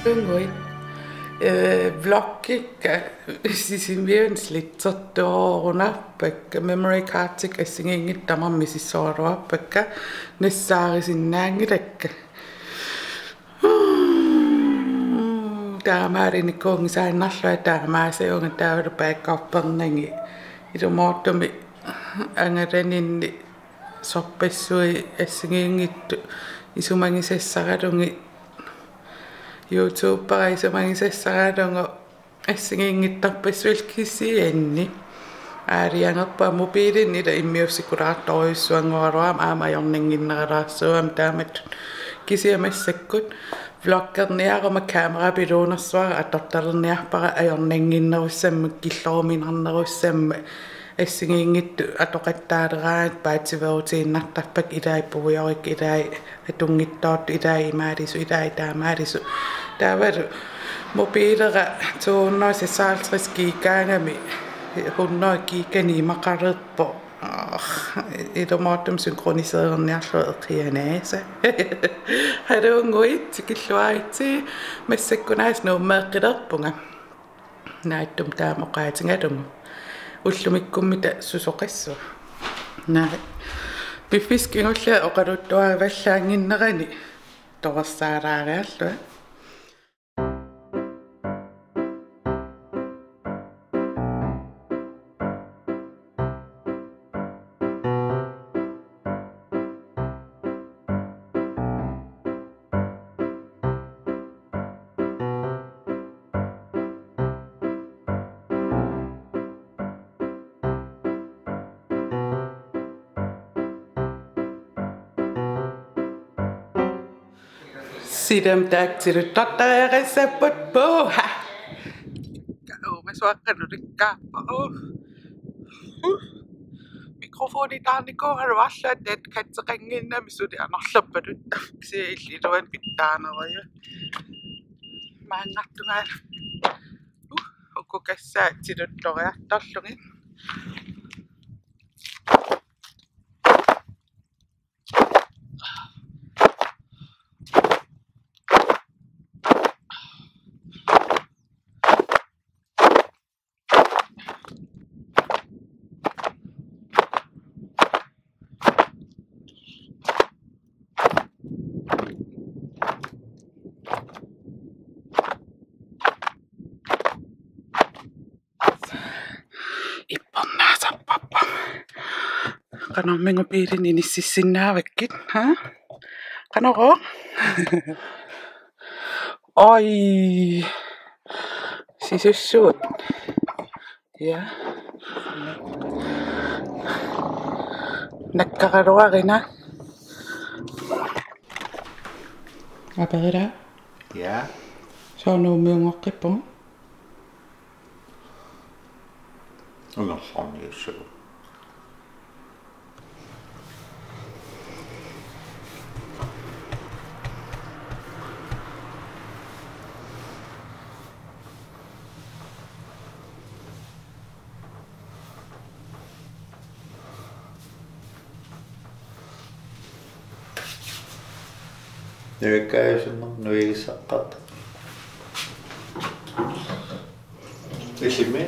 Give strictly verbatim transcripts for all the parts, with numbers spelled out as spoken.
Ungui. Eh, vloggikka Sisimiuni slitsertuunarpakka, memory cardikka assigiinngitsut tamarmik misissoraluarpakka, nassaarisinnaanngilakka. Taamaalinikuunngisaannarlunga taamaasiunnga taavalu backuppernagit. Ilumoortumik angalaninni sorpassuit assigiinngitsut isumagisassaralugit, YouTubera isumagisassaralugu assigiinngitsorpassuillu, kisianni aalajangerpunga mobiilinni ila immiussikkulaartorujussuanngoraluarama aamma ajornannginneralaarsuugami taamatut. Kisianni massakkut vloggerniaruma kamera piluunersuara atortalerniarpara ajornannginnerussammat, killoruminarnerussammat, assigiinngitsut atoqattaaleraangakkit paatsiveerutiinnartarpakka, ilai puigorikka, ilai atunngitsoortut, ilai imaalisut, ilai taamaasillutik. Taavalu mobiilera to hundrede seksoghalvtreds gigaagami hundrede giganik imaqalerpoq. Ah, ilumoortumik synkroniseerniarlugu eqianaasa. Haluunnguit tikilluaritsi, massakkut aasiit Nuummeeqqilerpunga. Naatsumik taama oqaatigalugu. Ullumikkummita susoqassaaq. Naa. Piffissap kingulliup oqaluttuarivallaannginnerani torersaalaariarlunga. Silam taakku tiluttortariaqassapput, puha. Ka-, uumasuaqqanut ikkaappa. Uh. Uh. Mikrofonitaarnikuugaluarlunga taanna katseqannginnami suli anorlerpaluttarpoq, kisianni illit iluanni pitsaanerujuk. Maanngartungalu. Uh, uku kassaat tiluttoriartorlugit. Ippornaasarparput. Qanormi mobiilinni inississinnaavakkit, ha? Qanorooq? Oj. Sisussuut. Ja. Nakkaraluarina. Aperila. Ja. Soorunami Nuummiunngoqqippunga. Ungersorniussuuvoq. Nuikkaajusummer nuigissaqqaarta. Isimi.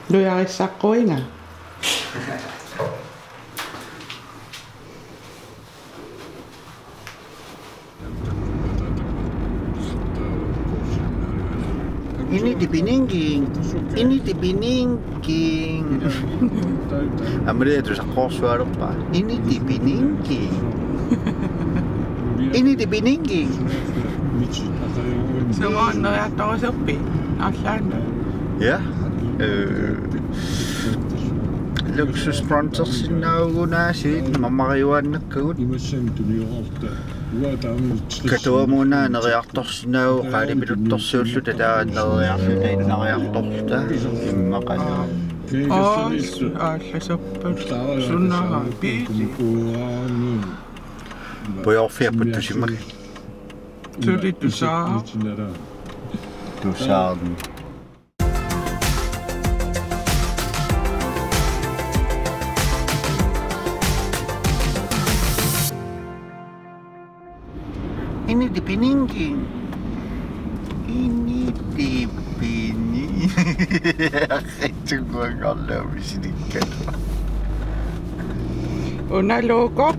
Nuiarissaqquinga. Initi piningi, initi piningi. Amalia tusaqqoorsualerpaa. Initi piningi. Initi piningi. Soorunami nuiartorusuppi? Allaanna. Ja. Øh, luksus brunchersinnaagunaasiit mamariuaannakkagut. Katuamuna neriartorsinnaavugut, qaalipiluttorsiulluta taava neriarluta, neriartorluta immaqalu. Aa, aallasappat. Sunaana piili. Pujorfiapput tusimak. Tuli tusaa. Tusaarni. Initiativ Piningin. Initiativ Piningin. Qitsukuangarlaa misilikkat. Una logo.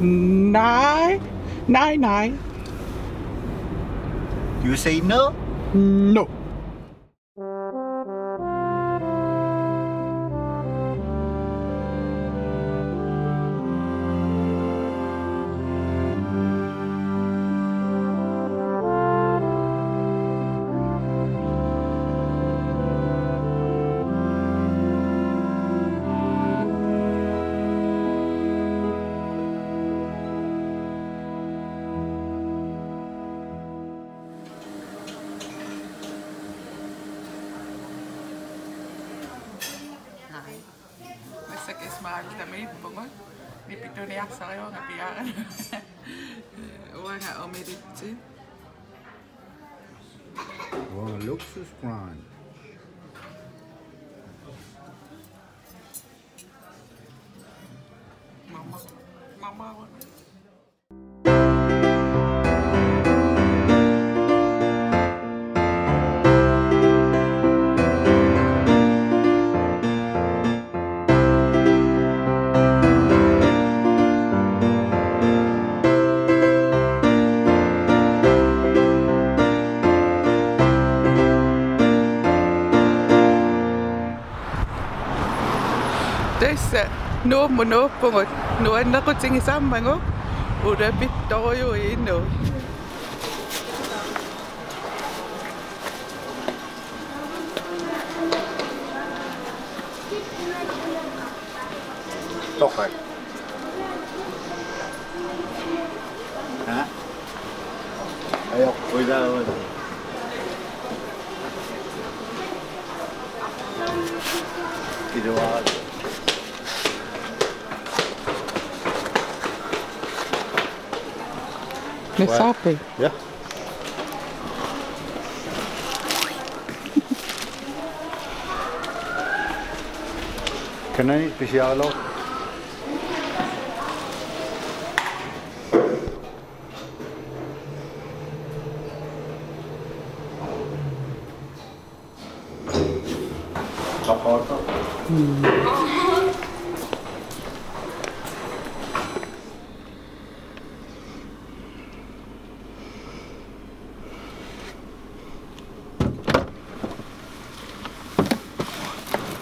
Nej. Nej, nej. You say no? No. Massakkut Ismail tamiippugut. Nipituniarsariuanga piaarana. Uanga omelette. Uanga luksusgrind. Mama. Mama. Tassa Nuummut nuuppugut, nuannequtigisarmagu ulapittorujuit inuit. Torrak. Ha? Ajoq, uilaarut. Iluaat. Med soppe. Ja. Kanani pisiaralor.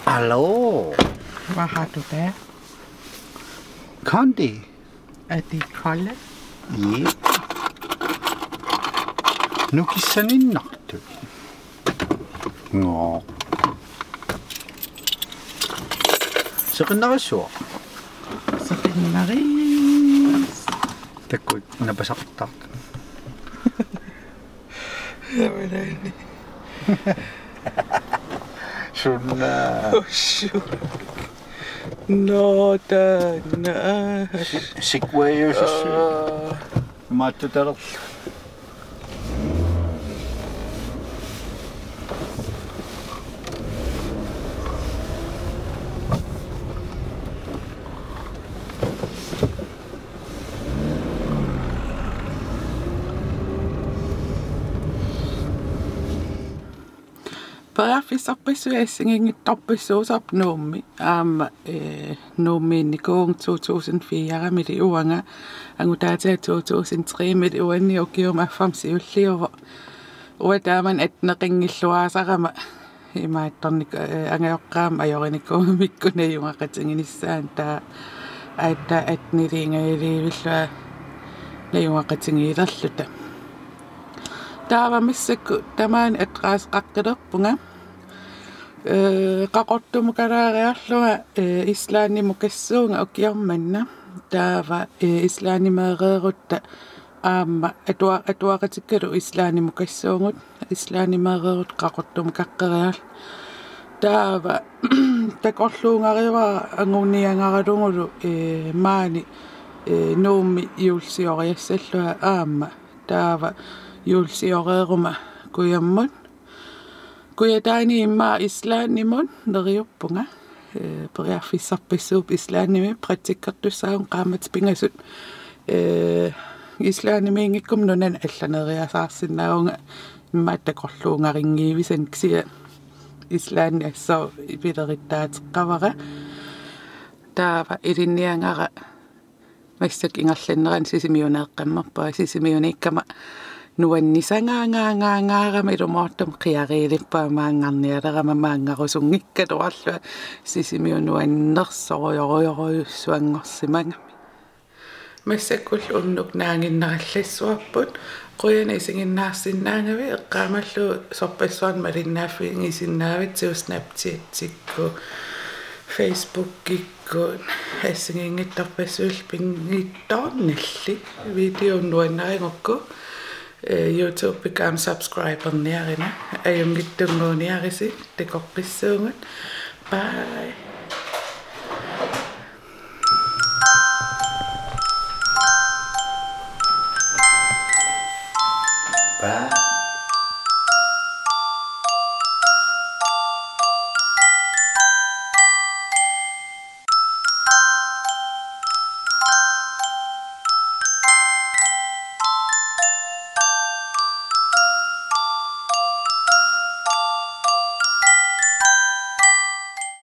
Hallo. Hvad har du der? Kondi. Er det kolde? Ja. Nukissaninartut. Nå. Seqinnarsuaq. Seqinnaris. Takkut napasaqartartut. Jamen, sunna. Nå, taanna. Segway, så. Maattutarlu. Periarfissarpassuit assigiinngitsorpassuusarput Nuummi. Aamma, eh, Nuummiinnikuuvunga to tusind fire-mili uanga. Angutaatiga to tusind tre-mili uanni ukiumut affamut siulliuvoq. Uanga taamani atneqinngilluaasarama imaattornik-, eh, angajoqqaama ajorinikuugamikkit najugaqatiginissaanut, taava aatsaat atniliingailiivillunga najugaqatigiilerluta. Taava massakkut tamaani adresseqaqqilerpunga. Eh, Qaqortumukalaariarlunga, eh, Islandimukassuunga ukioq manna. Taava, eh, Islandimeereerutta aamma atua-, atuaqatikkalu Islandimukassuugut, Islandimeereerutta Qaqortumukaqqeriarlunga. Taava takorluugarivara anguniagaralugulu, eh, maani, eh, Nuummi juullioriassallunga aamma. Taava juullioreeruma kujammut. Kujataani immaqa Islandimut neriuppunga. Eh, periarfissarpassuupput Islandimi praktikkertussaavunga qaammatit pingasut. Eh, Islandimiinngikkummi nunani allaneriasaarsinnaavunga, immaqa takorluugarinngivisannga, kisianni Islandi assut pilerittaateqqavara. Taava ilinniagara massakkut ingerlannerani Sisimiuneeqqammerpunga, Sisimiuniikkama nuannisagaangaangaarama ilumoortumik qiariilippunga maanngarnialerama, maanngarusunngikkaluarlunga, Sisimiut nuannersorujorujorujussuanngorsimagami. Massakkut unnuk naaginnarallassuarput, qujanaq isiginnaarsinnaagavit, eqqaamallugu sorpassuarnik malinnaaffigisinnaavatsigut Snapchatikkut, Facebookikkut, assigiinngitsorpassuillu pinngitsoornalli. Video nuannarigukku, eh, YouTubekka aamma subscriberniarina, ajunngitsunnguuniarisi, takoqqissuugut. Bye. Bye.